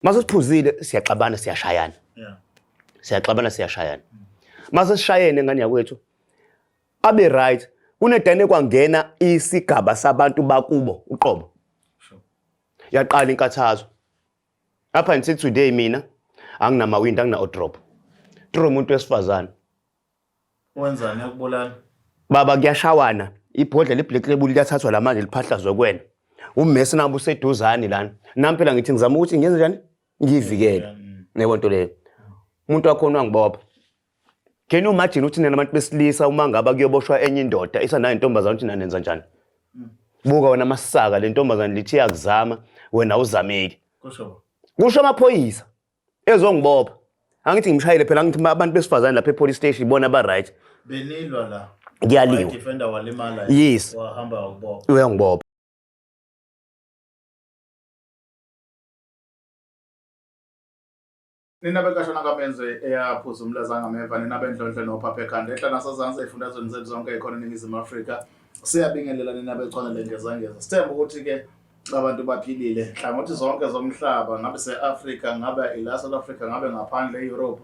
Mase siphuzile siyaxabana siyashayana. Yeah. Siyaxabana siyashayana. Mase sishayene ngane yakwethu abe right kunedane kwangena isigaba sabantu bakubo uqobo. Sure. Yaqala inkathazo. Up until today mina anginamawindi angina drop. Through umuntu wesifazane. Wenzani yakubulala? Baba kuyashawana ibhodlela iblack label liyathathwa la manje liphahlazwe kuwena. Ummese nabo useduzane lana. Nami phela ngithi ngizama ukuthi ngenze njani? Ngiyivikele. Yebo nto leyo. Umuntu wakhona wangibopha. Can you imagine ukuthi nina abantu besilisa uma ngaba kuyoboshwa enye indoda isanayo intombazane ukuthi nanenza njani? Buka wena masaka le ntombazane lithi iyakuzama wena awuzameki. Kusho. Kusho amaphoyisa ezongibopha. Angithi ngimshayile phela angithi abantu besifazane lapha e-police station ibona ba right. Benilwa la. Kuyaliwa. Defender walimala. Yes. Wahamba wakubopha. Uyangibopha. Nina benkashana kaMenze eyaphuza umlaza ngameva, nina bendlondlo nophapha ekhanda, ehla nasazansi ey'fundazweni zethu zonke ey'khona eNingizimu Afrika. Siyabingelela nina bechwane lengezangeza. Sithemba ukuthi-ke abantu baphilile nhlangothi zonke zomhlaba, ngabe se-Afrika, ngabe ila South Africa, ngabe ngaphandle e-Europe.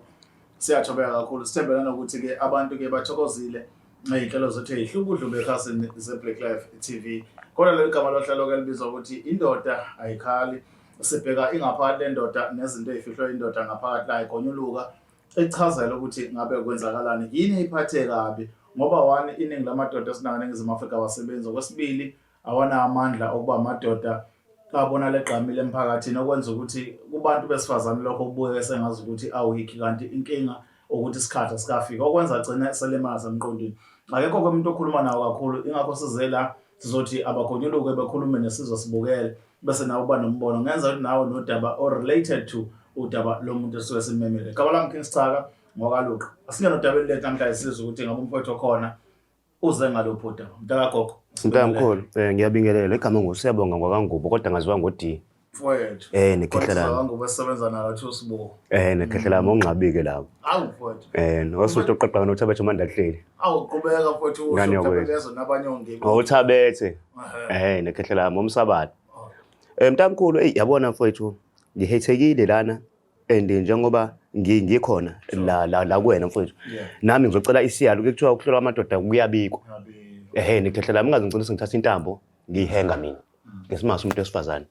Siyathobeka kakhulu, sithembe nanokuthi-ke abantu-ke bathokozile ngey'nhlelo zethu ey'hlukudlube ekhasini ze-Black Life TV. Kodwa leli gama lohlelo-ke libizwa ukuthi indoda ayikhali. Sibheka ingaphakathi lendoda nezinto ey'fihlwe indoda ngaphakathi layo igonyuluka ichazela ukuthi ngabe kwenzakalani yini iphathe kabi ngoba one iningi lamadoda esinawo eNingizimu Afrika awasebenzi okwesibili awanawo amandla okuba amadoda abonala egqamile emphakathini okwenza ukuthi kubantu besifazane lokho kubukeke sengazi ukuthi awikhi kanti inkinga ukuthi isikhathi asikafiki okwenza agcine selimala emqondweni akekho ke umuntu okhuluma nawo kakhulu ingakho size la sizothi abagonyuluke bekhulume nesizwe sibukele bese nawe uba nombono ngenza ukuthi nawe nodaba or related to udaba lomuntu esuke simemile igama lami King Sithaka ngokaluqa asingene odabeni lethu namhlanje sizwe ukuthi ngabe umfowethu okhona uze ngaluphi udaba mntakagogo Mntakamkhulu, ngiyabingelela igama nguSiyabonga ngwakaNgubo kodwa ngaziwa ngo-D. Mfowethu. Nekhehla lami. Ngoba sisebenza nalo athi usibuko. Nekhehla lami ongxabike lapho. Awu mfowethu. Nosuthu oqaqaka noThabethe uMandahleli. Awu qhubeka mfowethu usho Ngane yakwethu. mhlawumbe nabanye ongibo. Ngothabethe. Nekhehla lami umsabala. Mntamkhulu, eyi yabona mfowethu, ngihethekile lana and njengoba ngikhona la la la kuwena mfowethu. Nami ngizocela isiyalo ke kuthiwa ukuhlolwa amadoda kuyabikwa. Nekhehla lami ngaze ngicela sengithatha intambo ngiyihenga mina. Ngesimasa umuntu wesifazane.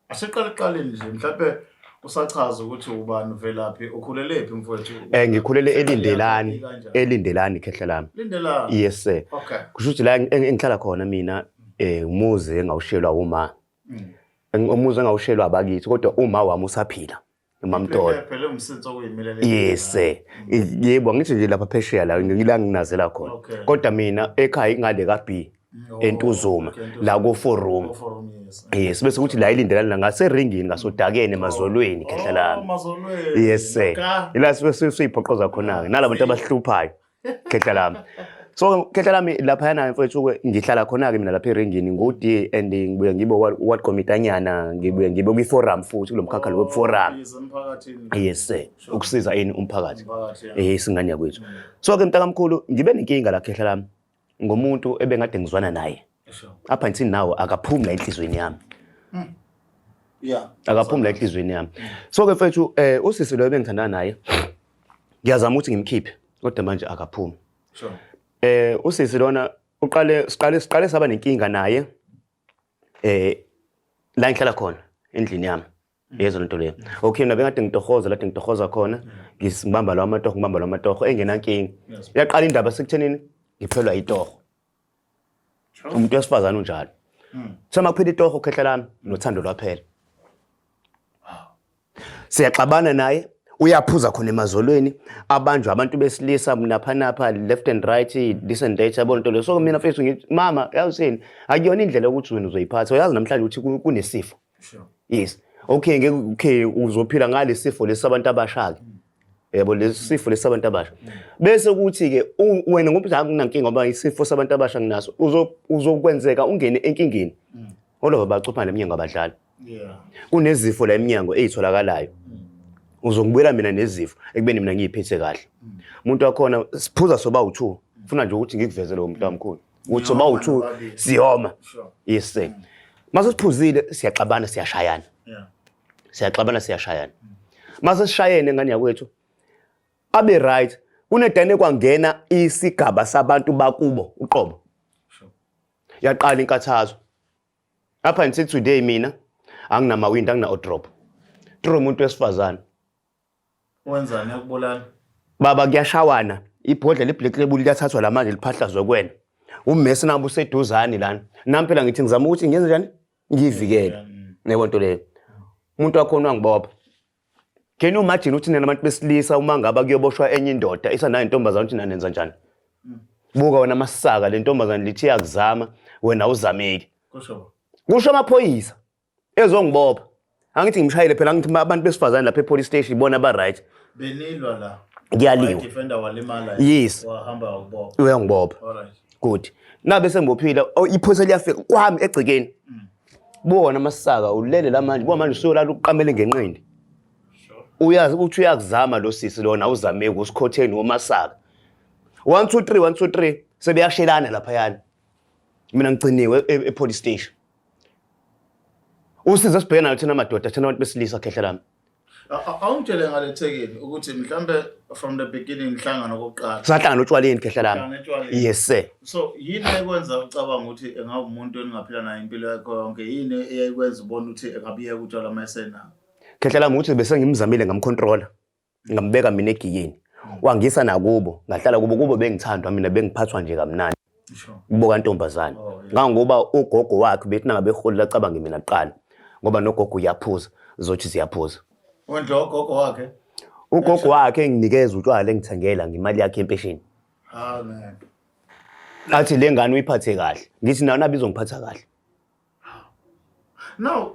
Asiqale kuqaleni nje mhlawumbe usachaza ukuthi ubani uvelaphi ukhulelephi mfowethu. Ngikhulele eLindelani, eLindelani khehla lami. Lindelani. Yes sir. Okay. Kusho ukuthi la engihlala khona mina umuzi engawushelwa uma. Umuzi engawushelwa abakithi kodwa uma wami usaphila. UMamtolo. Phela umsinsi okuyimilela. Yes sir. Yebo ngithi nje lapha phesheya la ngila nginazela khona. Okay. Kodwa mina ekhaya ingale ka B eNtuzuma la ko four room. Forum yes. Yes bese kuthi la ilindelana la ngaseringini ngasodakeni emazolweni khehla lami. Mazolweni. Yes sir. Ka. Ila sibe siyiphoqoza khona ke nalabantu abahluphayo khehla lami. So khehla lami lapha yana mfowethu ke ngihlala khona ke mina lapha eringini ngu-D and ngibuye ngibe ward committee-nyana ngibuye ngibe kwi forum futhi kulomkhakha lo forum. Yes, emphakathini. Yes sir. Ukusiza ini umphakathi. Umphakathi. yeah. Singane yakwethu. So ke mntakamkhulu ngibe nenkinga la khehla lami ngomuntu ebengade ngizwana naye. Sure. Up until now akaphumi la enhlizweni yami. Yeah. Akaphumi la enhlizweni yami. So ke mfethu usisi lo ebengithandana naye ngiyazama ukuthi ngimkhiphe kodwa manje akaphumi. Sure. Usisi lona uqale siqale siqale saba nenkinga naye la ngihlala khona endlini yami. Yezwa lento leyo. Okay mina bengade ngitohoza lade ngitohoza khona ngibamba lo amatoho ngibamba lo amatoho engenankinga. Yes. Yaqala indaba sekuthenini ngiphelwa itoho. Umuntu wesifazane unjalo. Sema kuphela itoho khehla lami nothando lwaphela. Siyaxabana naye uyaphuza khona emazolweni abanjwa abantu besilisa napha napha left and right this and that yabona into leyo. So mina mfethu ngithi mama yazini akuyona indlela yokuthi wena uzoyiphatha uyazi namhlanje ukuthi kunesifo. Sure. Yes. Okay ngeke okay uzophila ngale sifo lesi abantu abasha ke. Yebo lesi sifo lesi sabantu abasha. Bese kuthi ke wena ngoba akunankinga ngoba isifo sabantu abasha nginaso uzokwenzeka ungene enkingeni. Olova bacupha leminyango abadlali. Yeah. Kunezifo la eminyango ezitholakalayo. Uzongibuyela mina nezifo ekubeni mina ngiyiphethe kahle. Umuntu wakhona siphuza soba u2. Ufuna nje ukuthi ngikuvezele lo muntu omkhulu. Uthi soba u2 siyoma. Sure. Yes sir. Mase siphuzile siyaxabana siyashayana. Yeah. Siyaxabana, siyashayana. Mase sishayene, ngane yakwethu, abe right. Kunedane kwangena isigaba sabantu bakubo uqobo. Yaqala inkathazo. Up until today mina anginamawindi, angina-wardrobe. True, umuntu wesifazane. Wenzani, yakubulala? Baba, kuyashawana, ibhodlela i-Black Label liyathathwa la manje liphahlazwe kuwena. Ummese nabo useduzane lana. Nami phela ngithi ngizama ukuthi ngenze njani? Ngiyivikele. Yebo, nto leyo. Umuntu wakhona wangibopha. Can you imagine ukuthi nina abantu besilisa, uma ngaba kuyoboshwa enye indoda isanayo intombazane, ukuthi nanenza njani? Buka wena masaka, le ntombazane lithi iyakuzama, wena uzameki. Kusho. Kusho amaphoyisa ezongibopha. Angithi ngimshayile phela, angithi abantu besifazane lapha e-police station ibona ba-right. Benilwa la. Kuyaliwa. Defender walimala. Yes. Wahamba wakubopha. Uyangibopha. All right. Good. Nabe sengibophile, oh, iphoyisa liyafika kwami egcekeni. Bona masaka, ulele la manje, buka manje usuyolala uqamele ngenqindi. Uyazi ukuthi uyakuzama lo sisi lona, uzameki usikhotheni womasaka. 1 2 3 1 2 3, sebeyashelana laphayana. Mina ngigciniwe e-police station. Usizo sibhekana nalo thina madoda, thina abantu besilisa, khehla lami. Awungitshele ngale thekeni ukuthi mhlambe from the beginning nihlangana okokuqala. Sahlangana otshwaleni, khehla lami. Nihlangana etshwaleni. Yes sir. So yini ekwenza ucabanga ukuthi engabe umuntu eningaphila naye impilo yakho yonke? Yini eyayikwenza ubone ukuthi engabe iyeka utshwala uma esenabo? Khehla lami, ukuthi bese ngimzamile, ngamcontrola, ngambeka mina egiyeni, wangisa nakubo, ngahlala kubo. Kubo bengithandwa mina, bengiphathwa nje kamnandi. Kubo kantombazane. Ngangoba ugogo wakhe bethi nangabe eholela acabange mina kuqala, ngoba nogogo uyaphuza, zothi ziyaphuza. Wondla ugogo wakhe. Ugogo wakhe enginikeza utshwala, engithengela ngemali yakhe yempesheni. Amen. Athi le ngane uyiphathe kahle, ngithi nayo nabe izongiphatha kahle. Now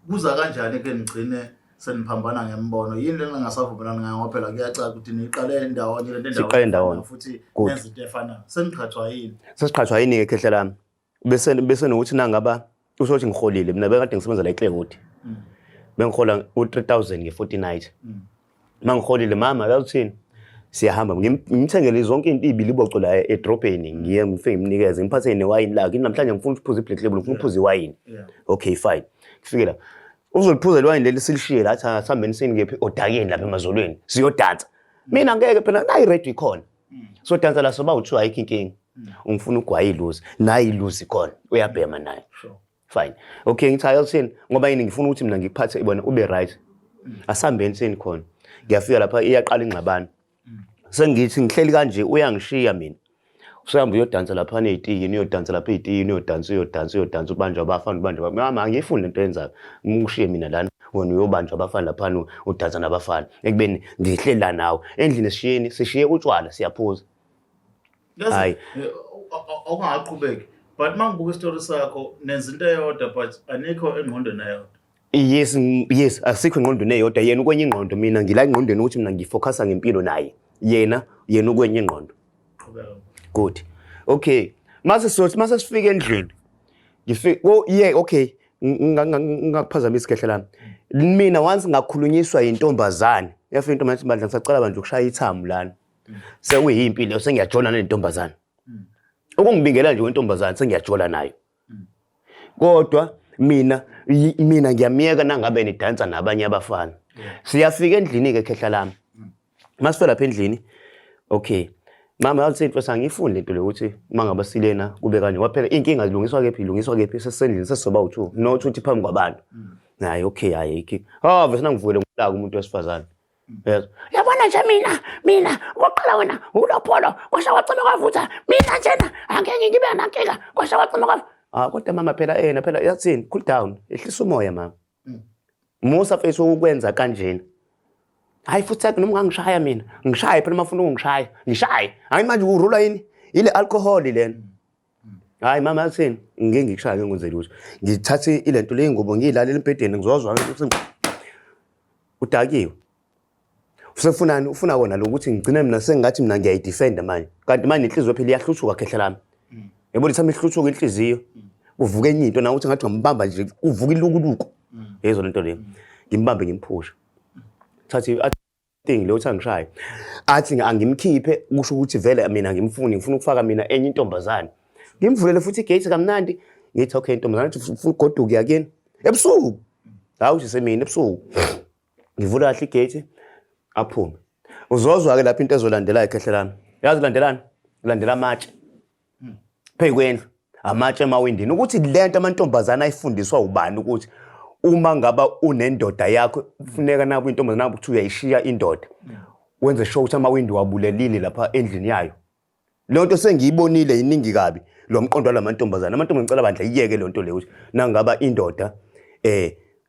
kuza kanjani ke nigcine seniphambana ngembono? Yini lena engasavumelani ngayo, ngoba phela kuyacaca ukuthi niqale ndawonye lento? Siqale ndawonye. Futhi Good. nenza into efanayo. Seniqhathwa yini? Sesiqhathwa yini-ke, khehla lami? Bese nokuthi nangaba usho ukuthi ngiholile, mina bekade ngisebenza la eClairwood, bengihola u-3000 nge-fortnight. Uma ngiholile, mama yazi, siyahamba, ngimthengele zonke into, iy'biliboco la edrobheni, ngiye ngifike ngimnikeze, ngiphathe newayini lakhe. Namhlanje ngifuna ukuphuza i-Black Label, ngifuna ukuphuza iwayini. Okay, fine. Kufike la, uzoliphuza iwayini leli, silishiye la, athi asihambeni sini kephi, odakeni lapha emazolweni, siyodansa. Mina ngeke phela, nayi radio ikhona, sodansa la soba uthiwa ayikho inkinga. Ungifuna ugwayi iluzi, nayi iluzi ikhona, uyabhema naye. Fine, okay. Ngithi hayi, uthini, ngoba yini, ngifuna ukuthi mina ngikuphathe bona ube right. Asihambeni sini khona. Ngiyafika lapha, iyaqala ingxabano. Sengithi ngihleli kanje, uyangishiya mina, usehamba uyodansa lapha ney'tiyini, uyodansa lapha ey'tiyini, uyodansa, uyodansa, uyodansa, ubanjwa abafana, ubanjwa. Mama, angiyifuni lento yenzayo, ushiye mina lana, wena uyobanjwa abafana laphana, udansa nabafana, ekubeni ngihleli la nawe endlini. Sishiyeni, sishiye utshwala, siyaphuza. Yazi, Hhayi. Awungaqhubeki, but uma ngibuka isitori sakho, nenza into eyodwa but anikho engqondweni eyodwa. Yes, asikho engqondweni eyodwa. Yena ukwenye ingqondo, mina ngila engqondweni ukuthi mina ngifocusa ngempilo naye. Yena ukwenye ingqondo. Qhubeka. Good, okay. Mase sothi mase sifika endlini, ngifika, oh yeah, okay, ngingakuphazamisa, ikhehla lami. Mina once ngakhulunyiswa yintombazane, yafika intombazane ithi, "Bandla, ngisacela bandla ukushaya ithamu lana." Sekuyimpilo leyo, sengiyajola nentombazane. Ukungibingela nje kwentombazane, sengiyajola nayo. Kodwa mina mina ngiyamiyeka nangabe nidansa nabanye abafana. Siyafika endlini-ke, khehla lami. Masifika lapha endlini, okay, mama yathi, "Mfethu, angiyifuni lento le ukuthi uma ngabe silena kube kanje, ngoba phela iy'nkinga zilungiswa kephi, ilungiswa kephi? Sesisendlini, sesizoba u-two, not ukuthi phambi kwabantu." Hayi, okay, hayi, ayikho. Oh, vese nangivukele ngolaka umuntu wesifazane. Yezwa, "Yabona nje mina okokuqala wena ulopholo, kwasha kwacima kwavutha. Mina njena angeke ngibe nankinga, kwasha kwacima kwavutha." Ah, kodwa mama phela, yena phela yathini, "Cool down, ehlisa umoya mama. Musa mfethu ukwenza kanjena." Hayi futhi sakhe, noma ungangishaya mina, ngishaye phela, uma ufuna ukungishaya, ngishaye. Hayi, manje urulwa yini? Ile alcohol lena. Hayi mama, yathini, "Ngeke ngikushaya, ngeke ngenze lutho. Ngithathe ilento le ngubo ngiyilalela embhedeni, ngizozwa ukuthi udakiwe. Usefunani? Ufuna kona lokuthi ngigcine mina sengathi mina ngiyayidefenda manje. Kanti manje inhliziyo phela iyahluthuka, khehla lami. Yabo, lithama ihluthuka inhliziyo. Kuvuka enye into nawe, uthi ngathi ngambamba nje, kuvuka ilukuluku. Yezwa lento leyo. Ngimbambe, ngimphusha. Thathi thing lo uthi angishaye. Athi angimkhiphe, kusho ukuthi vele mina ngimfuni, ngifuna ukufaka mina enye intombazane. Ngimvulele futhi igate kamnandi. Ngithi okay, intombazane, uthi ufuna ugoduka yakini. Ebusuku. Hawu, ukuthi semini ebusuku ngivula kahle igate, aphume. Uzozwa-ke lapho into ezolandelayo, ikhehle lami. Yazi landelani? Landela amatshe phezu kwendlu, amatshe emawindini. Ukuthi lento amantombazane ayifundiswa ubani, ukuthi uma ngaba unendoda yakho, kufuneka nabo intombazane nabo ukuthi uyayishiya indoda, wenze sure ukuthi amawindi wabulelile lapha endlini yayo. Leyo nto sengiyibonile iningi kabi lo mqondo walamantombazane. Amantombazane, ngicela bandla iyeke leyo nto leyo, ukuthi nangaba indoda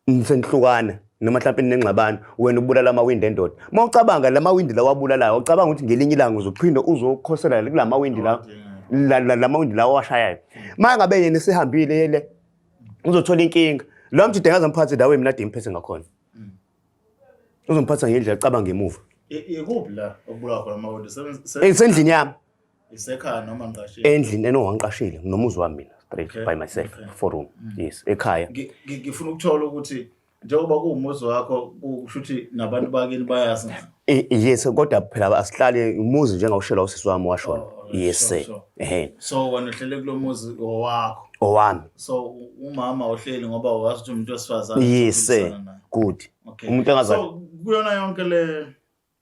nisenihlukana noma mhlawumbe ninengxabano, wena ubulala amawindi endoda. Uma ucabanga la mawindi lawa abulalayo, ucabanga ukuthi ngelinye ilanga uzophinda uzokhosela kula mawindi la mawindi lawa owashayayo. Uma ngabe yena esehambile yele, uzothola inkinga. Lo mjida ngaze mphathe dawe mina ade imphethe ngakhona, uzomphatha ngendlela cabanga emuva. Ikuphi la okubulawa khona amawindi? Sendlini yami. Isekhaya noma ngiqashile? Endlini enowangiqashile, nginomuzi wami mina straight. By myself. Four room, yes, ekhaya. Ngifuna ukuthola ukuthi njengoba kuwumuzi wakho, kusho ukuthi nabantu bakini bayazi? Yes, kodwa phela asihlale umuzi njengawushela usisi wami washona. Oh, Yes, sir. Ehe. So wena uhlele kulo muzi owakho? Owami. So umama uhleli ngoba wazi ukuthi umuntu wesifazane Yes sir. uphikisana naye. Good. Okay. Umuntu engazazi. So kuyona yonke le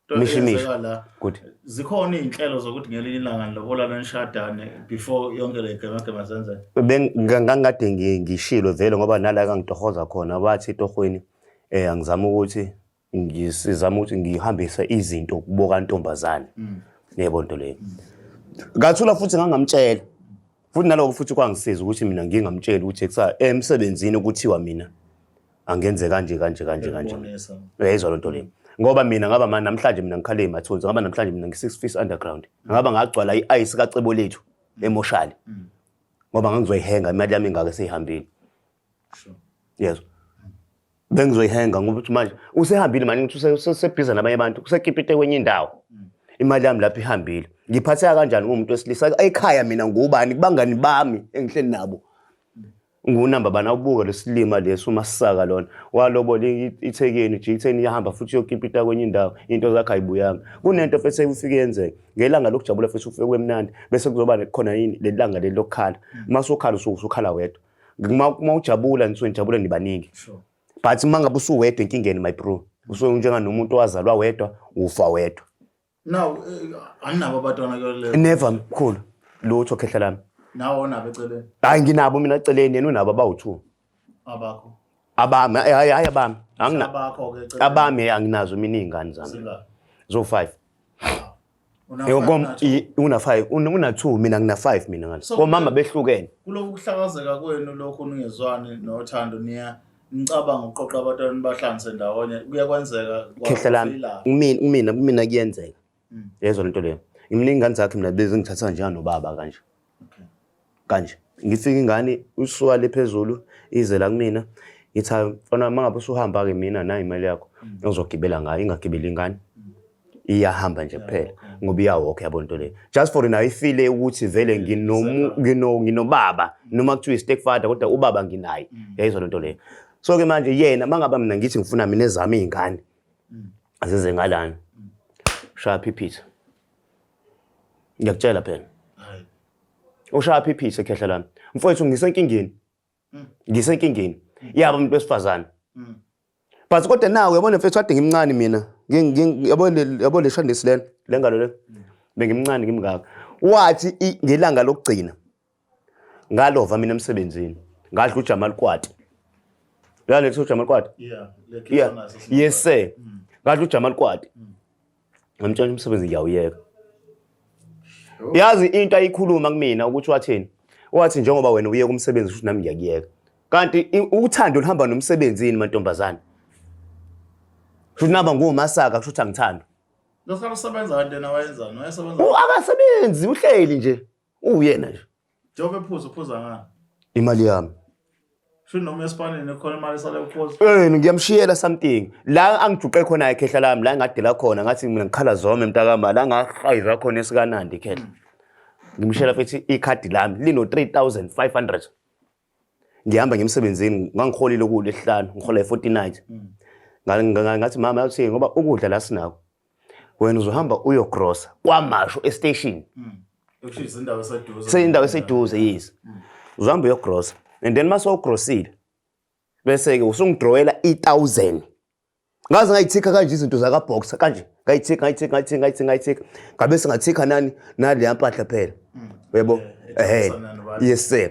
nto Mishi mishi. eyenzeka la, Good. zikhona iy'nhlelo zokuthi ngelinye ilanga nilobolana, nishadane before yonke le gemagema zenzeke? Ngangikade ngishilo vele, ngoba nala kangitohoza khona bathi etohweni angizama ukuthi ngisizama ukuthi ngihambise izinto kubo kantombazane. Yebo, nto leyo. Ngathula futhi ngangamtshela. Futhi naloko futhi kwangisiza ukuthi mina ngingamtsheli ukuthi kusa emsebenzini kuthiwa mina angenze kanje kanje kanje kanje. Ukubonisa. Uyayizwa lento leyo. Ngoba mina ngaba manje namhlanje mina ngikhale emathunzi, ngaba namhlanje mina ngi-6 feet underground. Ngaba ngagcwala i-ice kacebo lethu emoshali. Ngoba ngangizoyihenga imali yami ingaka eseyihambile. Yezwa. Bengizoyihenga ngoba ukuthi manje usehambile manje, ngithi usebhiza nabanye abantu, usekipite kwenye indawo. Imali yami lapho ihambile. Ngiphatheka kanjani ngumuntu wesilisa ekhaya? Mina ngubani kubangani bami engihleli nabo? Ngunamba bani? Awubuka lesilima lesi umasaka lona walobola ithekeni, ijikitheni iyahamba futhi iyokipita kwenye indawo, into zakhe ayibuyanga. Kunento futhi ufike yenzeke ngelanga lokujabula, futhi ufike kwemnandi, bese kuzoba khona yini leli langa leli lokukhala. Uma usukhala usuke usukhala wedwa. Uma ujabula nisuke nijabule nibaningi. But uma ngabe usuwedwa enkingeni, my bro, usuke njenganomuntu owazalwa wedwa, ufa wedwa. Now anginabo abantwana kuyo le? Never, mkhulu, lutho, khehla lami. Nawe onabo eceleni? Hayi, nginabo mina eceleni, yena unabo abawu-two. Abakho? Abami, hayi hayi, abami angina. Abakho-ke eceleni? Abami anginazo mina iy'ngane zami. Zingaki? Zo-five. Una five na two? Una-five, una-two, mina ngina-five mina ngale. Komama behlukene. Kulokhu kuhlakazeka kwenu lokhu ningezwani nothando, niya nicabanga ukuqoqa abantwana nibahlanganise ndawonye? Kuye kwenzeka? Khehla lami, kumina kuyenzeka. Yezwa lento leyo. Mina iy'ngane zakhe mina bezingithatha njenganobaba kanje. Kanje ngifika ingane usuka le phezulu ize la kumina, ngithi, "Hayi, mfana, uma ngabe usuhamba-ke, mina nayo imali yakho ozogibela ngayo." Ingagibeli ingane, iyahamba nje kuphela ngoba iyawokha, yabo into leyo, just for nayo ifile ukuthi vele nginobaba, noma kuthiwa i-step father, kodwa ubaba nginaye. Yayizwa lento leyo. So-ke manje yena uma ngaba mina ngithi ngifuna mina ezami iy'ngane azize ngalana, shaya phiphitha, ngiyakutshela phela. Hayi. Ushaya phiphitha, khehla lami. Mfowethu, ngisenkingeni, ngisenkingeni yabo umuntu wesifazane. But kodwa nawe uyabona mfethu, kade ngimncane mina. Yabo le shandisi lena, le ngalo le, bengimncane ngimngaka. Wathi ngelanga lokugcina ngalova mina emsebenzini, ngadla uJamal Kwati. Uyaletha uJamal Kwati? Yeah, le Yeah. Yes sir. Ngadla uJamal Kwati, ngamtshela umsebenzi ngiyawuyeka. Yazi into ayikhuluma kumina ukuthi wathini? Wathi njengoba wena uyeka umsebenzi, futhi nami ngiyakuyeka. Kanti uthando luhamba nomsebenzi yini, mantombazane? Futhi naba ngumasaka, kusho ukuthi angithanda. Lokho usebenza kanti yena wayenzani? Wayesebenza? Akasebenzi, uhleli nje, uwuyena nje. Njengoba ephuza, uphuza ngani? Imali yami. Sho noma esipanini khona imali esale uphuza. Ngiyamshiyela something la angijuqe khona, ikhehla lami, la ngadela khona, ngathi mina ngikhala zome mntakama, la ngahayiza khona esikanandi, ikhehla. Ngimshiyela futhi ikhadi lami lino 3500. Ngihamba ngimsebenzini, ngangiholile kulesihlanu, ngihola i-49. Ngathi, "Mama, yathi ngoba ukudla la sinako, wena uzohamba uyogrosa kwamasho estation." Usho izindawo eseduze. Seyindawo eseduze, yes. Uzohamba uyogrosa and then mase ugrosile. Bese-ke usungidrowela i-1000. Ngaze ngayithikha kanje izinto zakaboxer kanje, ngayithikha, ngayithikha, ngayithikha, ngayithikha, ngayithikha, ngabe sengathikha nani naleya mpahla phela, uyabo. Ehhe, yes sir.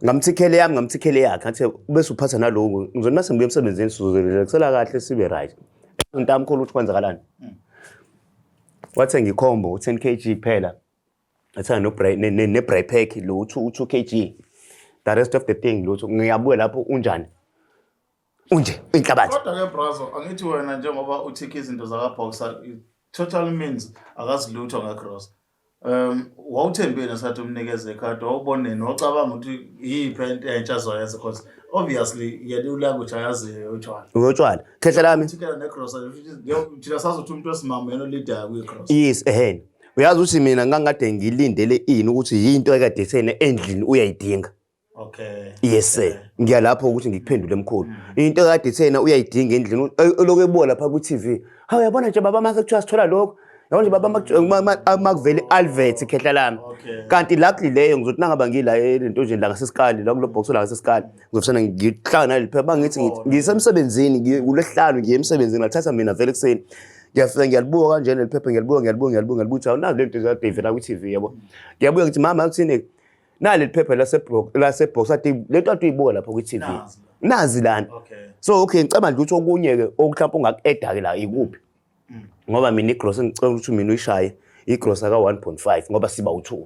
Ngamthikhele yami, ngamthikhele yakhe, ngathi bese uphatha naloku, ngizothi mase ngibuya emsebenzini sizorelaxela kahle, sibe right. Ntamkhulu, ukuthi kwenzakalani? Wathenga ikhombo u-10 kg kuphela, ngathenga ne-braai pack lo u-2 kg, the rest of the thing lutho. Ngiyabuya lapho, unjani, unje inhlabathi. Kodwa ke brazo, angithi wena njengoba uthikha izinto zakaboxer, total means akazilutho ngegrosa. Wawuthembeni ngesikhathi umnikeze ikhadi? Wawuboneni? Wawucabanga ukuthi yiphi into entsha azoyenza? Because obviously yena ulanguage ayaziyo utshwala. Uyotshwala, khehla lami. Thikela negrosa, thina sazi ukuthi umuntu wesimame yena olidayo kwigrosa. Yes, ehhe, uyazi ukuthi mina ngangikade ngilindele ini, ukuthi yinto ekade sene endlini uyayidinga. Yes sir, ngiyalapho ukuthi ngikuphendule mkhulu. Into ekade thena uyayidinga endlini, olokhu ebuka lapha ku-TV, hawu, uyabona nje baba, mase kuthiwa sithola lokho, yabona nje baba, makuvele i-advert, khehla lami. Kanti luckily leyo ngizothi nangaba ngila elento nje la ngasesikali, la kulo box la ngasesikali, ngizofisana ngihlangana naleli phepha, bangithi ngithi ngisemsebenzini kulesihlanu, ngiye emsebenzini, ngathatha mina vele ekuseni, ngiyafika ngiyalibuka kanjena leli phepha, ngiyalibuka, ngiyalibuka, ngiyalibuka, ngiyalibuka ukuthi awunazi le nto ekade ivela kwi-TV, yabo. Ngiyabuya ngithi, mama, uthini naleli phepha lasebox ade lento ade uyibuka lapho kwi-TV? Nazi. Nazi lana. So okay, ngicabanga nje ukuthi okunye-ke okuhlampe ungaku-eda-ke la ikuphi, ngoba mina igrosa engicela ukuthi mina uyishaye igrosa ka-1.5 ngoba siba u-2.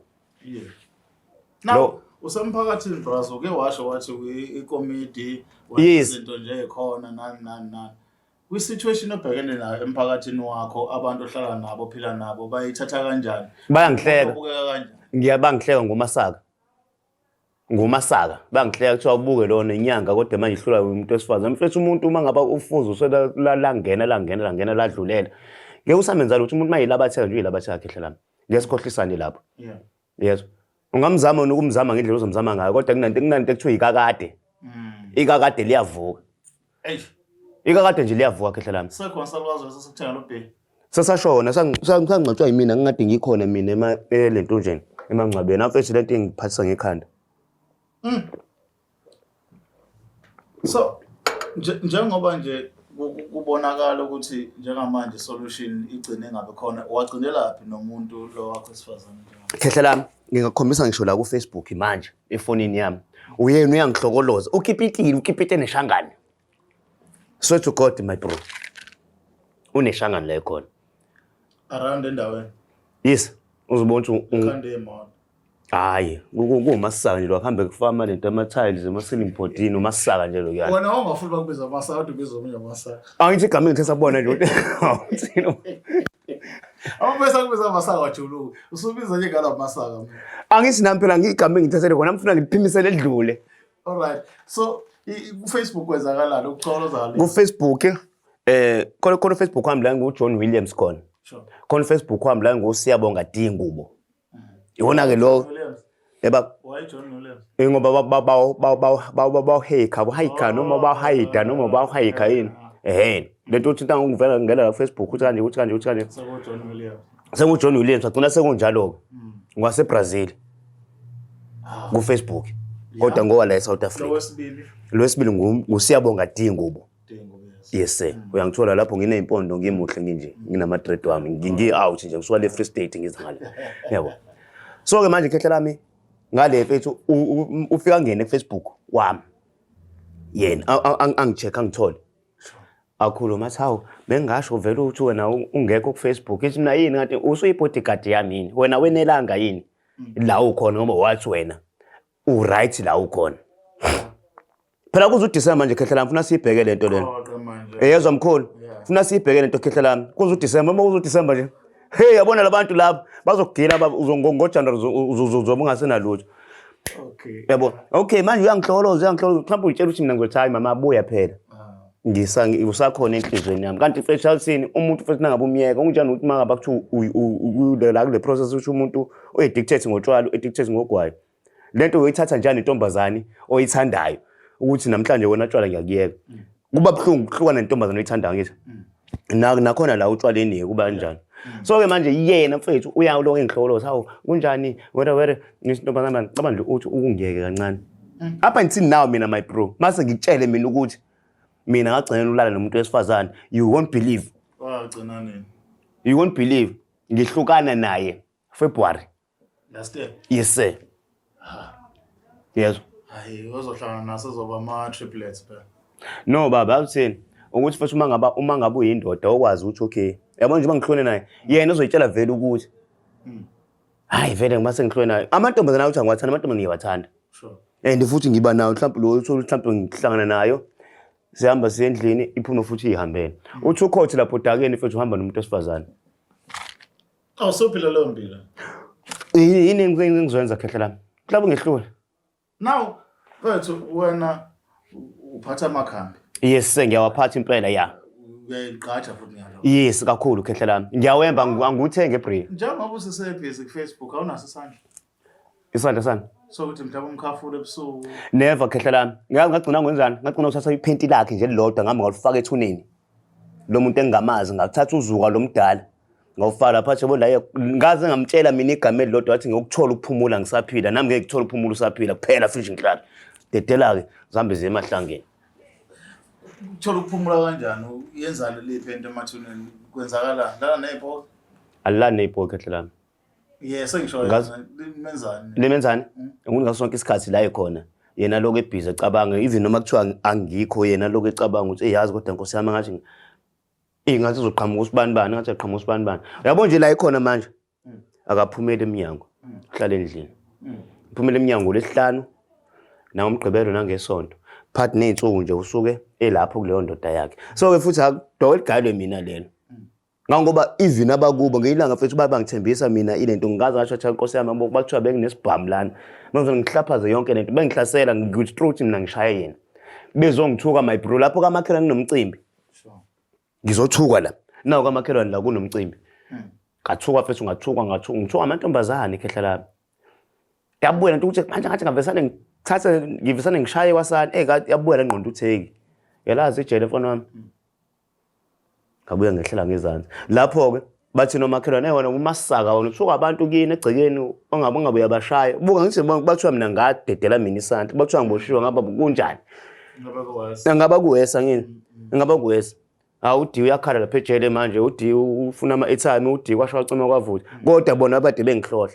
Now, usemphakathini brazo, uke washo wathi ikomiti izinto nje ekhona nani nani nani. Kwi-situation obhekene nayo emphakathini wakho, abantu ohlala nabo, ophila nabo, bayithatha kanjani? Bayangihleka. Ubukeka kanjani? Ngiyabangihleka ngomasaka, ngomasaka bangihleka, kuthiwa ubuke lona inyanga, kodwa manje ihlula umuntu wesifazane. Mfethu, umuntu uma ngaba ufuzo uselangena, langena, langena, ladlulela, ngeke usamenza lutho. Umuntu uma yilabatheka nje, uyilabatheka, khehla lami, ngeke sikhohlisane lapho. Yezwa, ungamzama nokumzama ngendlela ozomzama ngayo, kodwa kunanto ekuthiwa ikakade. Ikakade liyavuka. Eish. Ikakade nje liyavuka, khehla lami. Sekhona salukazi sesithenga lo bhe? Sesashona, sangcwatshwa yimina, ngingade ngikhona mina elentonjeni, emangcwabeni afethu. Lento ingiphathisa ngekhanda. So njengoba nje kubonakala ukuthi njengamanje solution igcine ngabe khona, wagcinelaphi nomuntu lo wakho wesifazane njengamanje? Khehla lami, ngingakhombisa ngisho la ku-Facebook manje efonini yami, uyena uyangihlokoloza, ukipitile, ukipite neshangane. Swear to God, my bro, uneshangane la ekhona. Around endaweni? Yes, uzobona ukuthi Ukhande imoto? Hhayi, kuwumasaka nje, lwakuhambe kufama lento ama-tiles ema-ceiling boardini, umasaka nje lokuyana. Wena wawungafuni bakubiza amasaka, kodwa ubiza omunye amasaka. Angithi igama engithe sabona nje ukuthi Amaphoyisa akubiza amasaka, wajuluka. Usubiza nje ngala masaka manje. Angithi nami phela ngigama engithathele khona, ngifuna ngiliphimisele edlule. Alright. So ku-Facebook kwenzakalani? Ukucholoza? Ku-Facebook, khona Facebook wami la ngu-John Williams khona. Khona Facebook wami la nguSiyabonga D Ngubo. Iwona-ke lo. Williams. Eba. Why John Williams? Ngoba bawuhayikha, bawuhayikha noma bawuhayida noma bawuhayikha yini, ehhe, lento uthi into ngivela ngena la ku-Facebook, uthi kanje, uthi kanje, uthi kanje. Seko John Williams. Sengu-John Williams, agcina sekunjalo-ke, ngwasebrazil ku-Facebook, kodwa ngowa la e-South Lo Africa. wesibili? Lo wesibili nguSiyabonga D Ngubo. Dingo, yes. Yes sir, uyangithola lapho, nginey'mpondo, ngimuhle, nginje, nginama-dread wami, ngi-out nje, ngisuka le Free State, ngiza ngale, yabo. So-ke manje, khehla lami, ngale mfethu, ufika ngene ku-Facebook wami yena, angi-check, angithole, akhuluma, athi, hawu, bengingasho vele ukuthi wena ungekho ku-Facebook. Ithi mina, yini? Ngathi usuyi-bodyguard yami yini wena? Wenelanga yini la ukhona? Ngoba wathi wena u-right la ukhona phela kuze uDisemba nje, khehla lami, funa siyibheke lento lena. Qoqe manje. Eyezwa mkhulu. Funa siyibheke lento, khehla lami, kuze uDisemba, uma kuze uDisemba nje, hey, yabona labantu laba bazokugila ngoJanuary, uzobe ungasenalutho. Yabo, okay, manje uyangihloloza, uyangihloloza, mhlawumbe uyitshela ukuthi mina ngizothi, hayi mama, buya phela. Ngisa usakhona enhliziyweni yami, kanti mfethu uthini umuntu futhi nangabe umyeka unjani, ukuthi uma ngabe kuthiwa la kule process ukuthi umuntu uyi-addicted ngotshwala, u-addicted ngogwayi, lento uyoyithatha njani intombazane oyithandayo, ukuthi namhlanje wena tshwala ngiyakuyeka? Kuba buhlungu kuhlukana nentombazane oyithandayo, ngithi nakhona la utshwaleni kuba kanjani. So-ke manje yena mfethu uyaloku engihlokoloza, hawu, kunjani were were, ngithi ntombazane mani, cabanga nje uthi ukungiyeke kancane. Up until now mina, my bro, mase ngikutshele mina ukuthi Mina ngagcina ulala nomuntu wesifazane. You won't believe. Wagcina nini? You won't believe. Ngihlukana naye February. Last year. Yes sir. Yes. Hayi, uzohlangana naso zoba ama triplets phela. No baba, awuthini ukuthi futhi uma ngabe uyindoda okwazi ukuthi okay, yabona nje uma ngihlone naye, yena uzoyitshela vele ukuthi hayi vele ngima sengihlone naye. Amantombazane awuthi angiwathanda, amantombazane ngiyawathanda. And futhi ngiba nayo mhlawumbe lo uthola mhlawumbe ngihlangana nayo sihamba siye endlini iphume futhi ihambele. Uthi ukhothe lapho odakeni futhi uhamba nomuntu wesifazane. Awusophila leyo mpilo. Yini engizoyenza khehla lami? Mhlawumbe ngehlule. Now, mfethu wena uphatha amakhambi. Yes, ngiyawaphatha impela ya. Uyayigqaja futhi ngalo. Yes, kakhulu khehla lami. Ngiyawemba angiwuthenge ebri. Njengoba usesebhizi ku-Facebook awunaso isandla. Isandla sani? Sokuthi mhlawumbe umkhafula ebusuku. Never khehla lami. Ngazi ngagcina ngwenzani? Ngagcina uthatha iphenti lakhe nje lilodwa ngihamba ngalifaka ethuneni. Lo muntu engingamazi ngathatha uzuka lomdala. Ngawufaka lapha athi yabo la ngaze ngamtshela mina igama elilodwa wathi ngiyokuthola ukuphumula ngisaphila nami ngeke ngithole ukuphumula usaphila kuphela finish ngihlala. Dedela-ke zihambe ziye emahlangeni. Uthola ukuphumula kanjani? Yenzani liphi into emathuneni? Kwenzakalani? Lala ney'mpoka? Alilani ney'mpoka khehla lami. Yeah, sengisho yena. Limenzani? Limenzani? Ukuthi ngaso sonke isikhathi la ekhona yena lokho ebhizi ecabanga even noma kuthiwa angikho yena lokho ecabanga ukuthi eyazi kodwa nkosi yami ngathi ngathi uzoqhamuka usibani bani ngathi aqhamuka usibani bani. Uyabo nje la ekhona manje akaphumeli eminyango, uhlala endlini. Uphumela eminyango lesihlanu nangomgqibelo nangesonto. Phakathi ney'nsuku nje usuke elapho kuleyo ndoda yakhe. So ke futhi akudokwe ligayelwe mina lelo. Ngangoba even abakubo ngeyilanga mfethu baba ngithembisa mina ilento ngingaze ngasho cha Nkosi yami yabo bakuthiwa benginesibhamu lana. Manje ngihlaphaze yonke lento bengihlasela ngithi truth mina ngishaye yena. Bezongithuka my bro lapho kamakhelwane kunomcimbi. Ngizothukwa la. Nawu kamakhelwane la kunomcimbi. Ngathuka mfethu ngathuka ngathuka ngithuka amantombazane khehla lami. Yabuya lento ukuthi manje ngathi ngavesane ngithathe ngivesane ngishaye kwasani. Eh yabuya le ngqondo utheki. Yalazi ijele mfana wami. Ngabuya ngehlela ngezansi. Lapho-ke bathi nomakhelwane wena umasaka wena uthuka abantu kini egcekeni ongabe ungabe uyabashaya. Buka ngithi bathiwa mina ngadedela mina isandla. Bathiwa ngiboshiwe ngaba kunjani? Ngaba kuwesa ngini? Ngaba kuwesa. Hawu uDi uyakhala lapha ejele manje uDi ufuna ama-airtime uDi kwasho wacima kwavutha. Kodwa bona abade bengihlohla.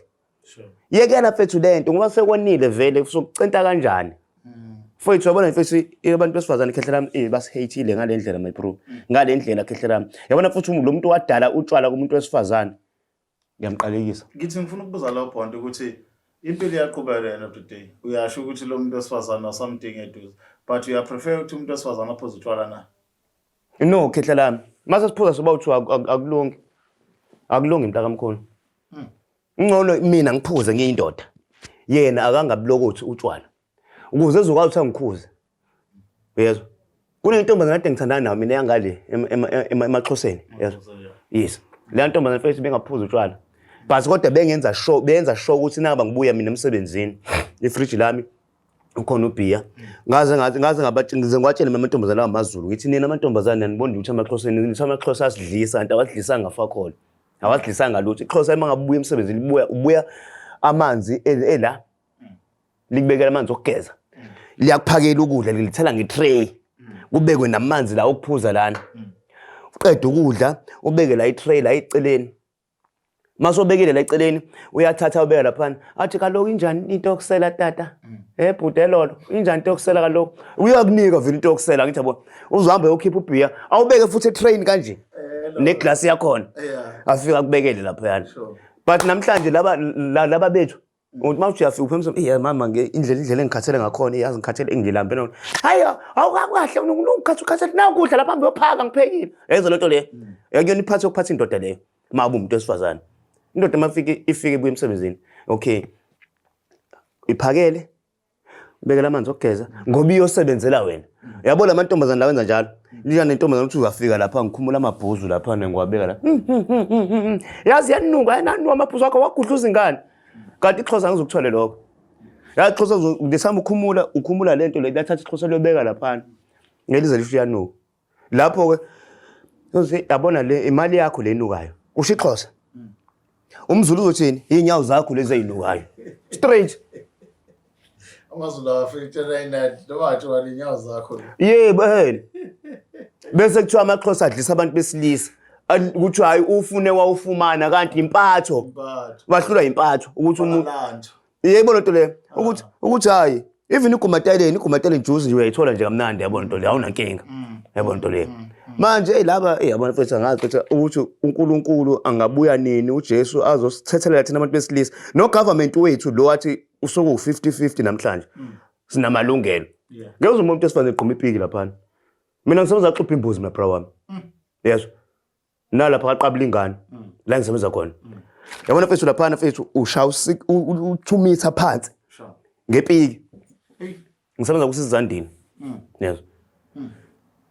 Yekela mfethu lento ngoba sekonile vele sokucenta kanjani? Mfethu yabona mfethu abantu besifazane khehla lami basihateile ngale ndlela my bro. Ngale ndlela khehla lami. Yabona futhi lo muntu wadala utshwala kumuntu wesifazane. Ngiyamqalekisa. Ngithi ngifuna ukubuza lo point ukuthi impilo iyaqhubeka end of the day. Uyasho ukuthi lo muntu wesifazane asamdingi eduze. But uya prefer ukuthi umuntu wesifazane aphuze utshwala na? No khehla lami. Mase siphuza soba uthiwa akulungi. Akulungi mntakamkhulu. Ngcono mina ngiphuze ngiyindoda. Yena akangabulokothi utshwala. Ukuze ezokwazi ukuthi angikhuze. Uyezwa? Kunentombazane kade ngithandana nayo mina yangale emaXhoseni. Uyezwa? Yes. Le ntombazane mfethu bengaphuza utshwala. But kodwa bengenza sure benza sure ukuthi naba ngibuya mina emsebenzini. Ifridge lami ukhona ubhiya. Ngaze ngathi ngaze ngabatshela ngiwatshele mina amantombazane amaZulu ngithi nina amantombazane aniboni ukuthi amaXhoseni nithi amaXhosa asidlisa kanti awasidlisanga ngafakhona. Awasidlisanga lutho. IXhosa uma ngabe ubuya emsebenzini libuya ubuya amanzi ela likubekela amanzi okugeza. Liyakuphakela ukudla lilithela ngetray. Kubekwe namanzi la okuphuza lana. Uqeda ukudla ubeke la itray la eceleni. Masobekile la eceleni uyathatha ubeka laphana athi kaloku injani into yokusela tata bhuti elolo injani into yokusela kaloku uyakunika vele into yokusela ngithi yabo uzohamba uyokhipha ubhiya awubeke futhi etrain kanje neglasi yakhona afika akubekele laphayana but namhlanje laba laba bethu uthi mawuthi uyafika uphemisa iya mama nge indlela engikhathele ngakhona iyazi ngikhathele ngilambe nona hayi awukahle ungikhathi ukhathele nakudla lapha ngiyophaka ngiphekile yezo lento leyo yakuyona iphathi yokuphatha indoda leyo uma ube umuntu wesifazane indoda mafike ifike ibuye emsebenzini okay iphakele ubekela amanzi okugeza ngoba iyosebenzela wena uyabo la mantombazane lawenza njalo lika nentombazane ukuthi uyafika lapha ngikhumula amabhuzu lapha ngiwabeka la yazi yanuka yananuka amabhuzu akho wagudluza ingane kanti ixhosa angizukuthole lokho yazi ixhosa ngesihamba ukhumula ukhumula lento le lathatha ixhosa liyobeka laphana ngelize lisho uyanuka lapho ke uzothi yabona le imali yakho le enukayo kusho ixhosa umZulu uzothini inyawo zakho lezi ezinukayo straight. AmaZulu awafiki 990 noma ngathiwa inyawo zakho. Yebo ehena. Bese kuthiwa amaXhosa adlisa abantu besilisa. Kuthiwa hayi ufune wawufumana kanti impatho. Impatho. Bahlulwa impatho ukuthi umuntu Balanto. Yebo lento leyo ukuthi hayi even igumatayeleni igumatayeleni juice nje uyayithola nje kamnandi yabona nto leyo awunankinga yabona nto leyo manje hey laba hey yabona mfethu angazi mfethu ukuthi uNkulunkulu angabuya nini uJesu azosithethelela thina abantu besilisa no government wethu lo wathi usuku 50-50 namhlanje sinamalungelo ngeke uze umuntu esifane egquma ipiki laphana mina ngisebenza axubha imbuzi mina bra wami yezwa nalapha kaqabula ingane la ngisebenza khona yabona mfethu laphana mfethu ushaya u-2 meter phansi ngepiki ngisebenza kusizandini yezwa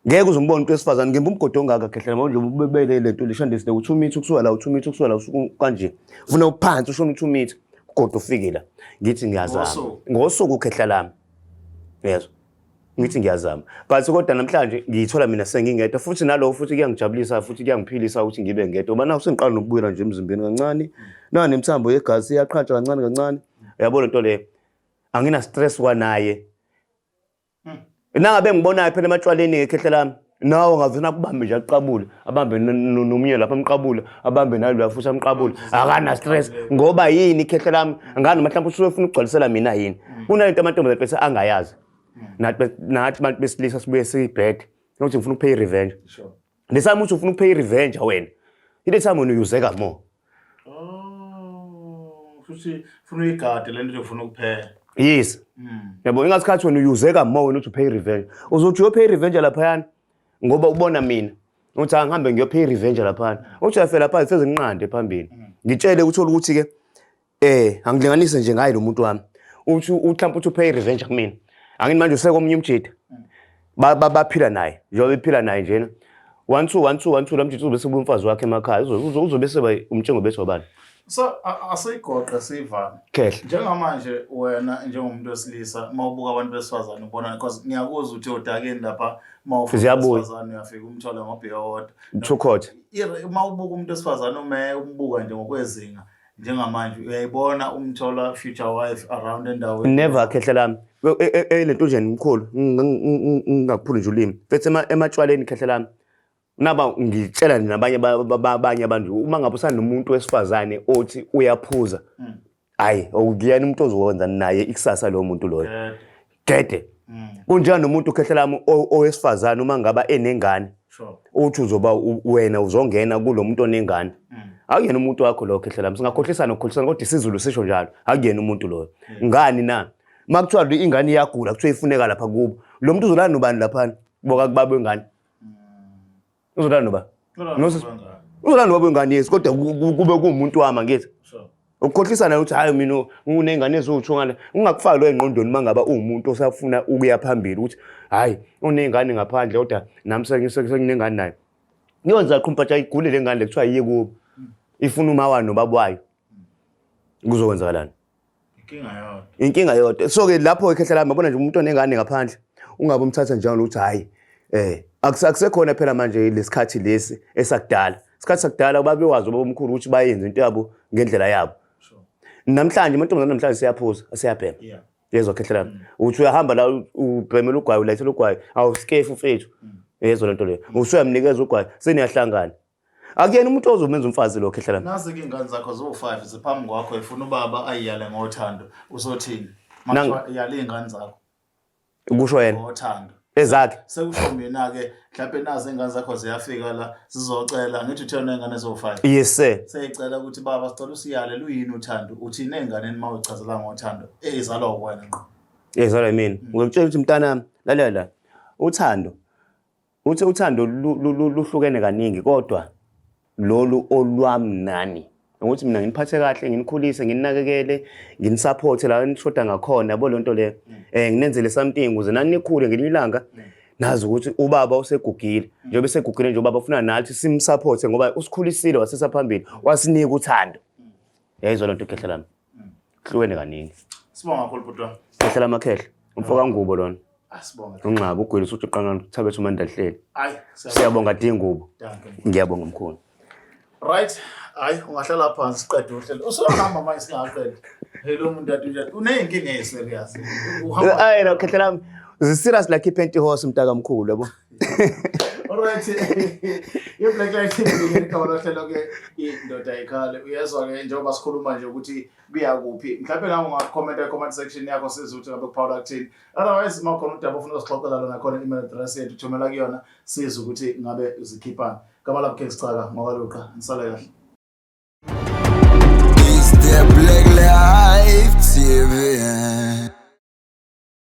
ngeke uze umbone umuntu wesifazane ngimba umgodi ongaka khehlela manje ubebele lento lishandise le u-2 meter kusuka la u-2 meter kusuka la usuku kanje ufuna uphansi ushona u-2 meter ugodo ufike la ngithi ngiyazama ngosuku khehla lami yezwa ngithi ngiyazama but kodwa namhlanje ngiyithola mina sengingedwa futhi nalowo futhi kuyangijabulisa futhi kuyangiphilisa ukuthi ngibe ngedwa ngoba naku sengiqala nokubuyela nje emzimbeni kancane nanemithambo yegazi iyaqhatsha kancane kancane uyabona into leyo angina stress kwanaye nangabe ngibonayo phela ematshwaleni ngekhehla lami nawo ngavena akubambe nje aqabule abambe nomunye lapha amqabule abambe naloya futhi amqabule akana stress ngoba yini ikhehla lami ngani noma mhlawumbe usuke ufuna ukugcwalisela mina yini kunalento amantombazane bese angayazi nathi nathi bantu besilisa sibuye siyibhede ukuthi ngifuna ukupay revenge lesami uthi ufuna ukupay revenge wena ile time wena uyuzeka more. Oh, futhi ufuna uyigade le nto ufuna ukuphela. Yes. Yabo ingasikhathi wena uyuzeka more wena uthi upay revenge. Uzothi uyopay revenge laphayana ngoba ubona mina. Uthi angihambe ngiyopay revenge laphana. Uthi uyafela phansi sezinqande phambili. Ngitshele uthola ukuthi ke angilinganise nje ngaye lo muntu wami. Uthi mhlawumbe uthi upay revenge kumina. Angithi manje usekomunye umjida. Baphila naye. Njengoba bephila naye njena. 1 2 1 2 1 2 lamjida uzobe sebuya umfazi wakhe emakhaya. Uzobe seba umtshengo bethu wabani. So asiyigoqe siyivale. Khehle. Njengamanje wena njengomuntu wesilisa uma ubuka abantu besifazane ubona because ngiyakuzwa ukuthi odakeni lapha uma ufika Ziyabuya. wesifazane uyafika umthole ngobhiya wodwa. Two court. Uma ubuka umuntu wesifazane ume umbuka nje ngokwezinga njengamanje uyayibona umthola future wife around endaweni. Never khehle lami. Lento nje mkhulu ngingakuphuli nje ulimi. Mfethu ematshwaleni khehle lami. Naba ngitshela nabanye abanye abantu uma ngabe usanomuntu wesifazane othi uyaphuza. Hayi awukuyena umuntu ozokwenza naye ikusasa lo muntu loyo. Gede. Kunjani nomuntu khehle lami owesifazane uma ngaba enengane. Uthi uzoba wena uzongena kulo muntu onengane. Akuyena umuntu wakho lo khehle lami. Singakhohlisana ukukhohlisana kodwa isiZulu sisho njalo. Akuyena umuntu loyo. Ngani na? Makuthiwa ingane iyagula kuthiwa ifuneka lapha kubo. Lo muntu uzolala nobani laphana? Boka kubaba wengane. Uzolala noba? Uzolala nobaba wengane yes kodwa kube kuwumuntu wami angithi. Ukukhohlisana ukuthi hayi mina unengane eziwu-2 ngale ungakufaki lo engqondweni uma ngaba uwumuntu osafuna ukuya phambili ukuthi hayi unengane ngaphandle kodwa nami senginengane nayo. Kuyonza qhumpatsha igule le ngane le kuthiwa iye kubo. Ifuna uma wayo nobaba wayo. Kuzokwenzakalani? Inkinga yodwa. Inkinga yodwa. So ke lapho ikhehla lami yabona nje umuntu onengane ngaphandle ungabe umthatha njalo ukuthi hayi akusekhona phela manje lesikhathi lesi esakudala. Isikhathi sakudala babewazi ubabomkhulu ukuthi bayenze into yabo ngendlela yabo. Namhlanje amantombazane namhlanje siyaphuza, siyabhema. Yezwa khehla lami. Uthi uyahamba la ubhemela ugwayi ulayithela ugwayi, awusikefu mfethu. Yezwa lento leyo. Usuyamnikeza ugwayi, seniyahlangana. Akuyena umuntu ozomenza umfazi lo khehla lami. Nazi ke ingane zakho ziwu-5 ziphambi kwakho ifuna ubaba ayiyale ngothando. Uzothini? Makuthiwa yale ingane zakho. Kusho yena. Ngothando. Ezakhe. Sekusho mina ke mhlawumbe nazi ingane zakho ziyafika la zizocela ngithi uthe unengane eziwu-5. Yes sir. Seyicela ukuthi baba sicela usiyale luyini uthando. Uthini enganeni uma uyichazela ngothando ezalwa uwena ngqo. Ezalwa yimina. Ngikutshela ukuthi mntanami lalela la. Uthando. Uthi uthando luhlukene kaningi kodwa lolu olwami nani ukuthi mina nginiphathe kahle nginikhulise ngininakekele nginisupporte la nishoda ngakhona yabo lonto leyo nginenzele something ukuze nani nikhule ngelinye ilanga nazi ukuthi ubaba usegugile njengoba esegugile nje ubaba ufuna nathi simsupporte ngoba usikhulisile wasisa phambili wasinika uthando yayizwa lonto ikhehla lami hlukene kaningi. Sibonga kakhulu bhuti wami. Khehla lamakhehla umfo kaNgubo lona. Asibonge. Unqaba ugwele usuthi uqanqana uthabethe umandla hleli. Hayi, siyabonga Dingubo. Dankie. Ngiyabonga mkhulu. Right, hayi ungahlala phansi siqede uhlelo. Usuhamba manje singaqedi. Hello muntu athi uneyinkinga eserious. Uhamba Ayi no khehla lami. Ziserious like ipantyhose mntakamkhulu yabo. Alright. I-Black Light TV igama lohlelo ke indoda ikhale. Uyezwa ke njengoba sikhuluma nje ukuthi kuya kuphi. Mhlawumbe nawe ungakhomenta e-comment section yakho sizwe ukuthi ngabe kuphawula kuthini. Otherwise uma khona udaba ofuna usixoxela lona khona i-email address yethu thumela kuyona sizwe ukuthi ngabe uzikhiphani. Gama lakho ke sicaka ngokaluqa. Nisale kahle.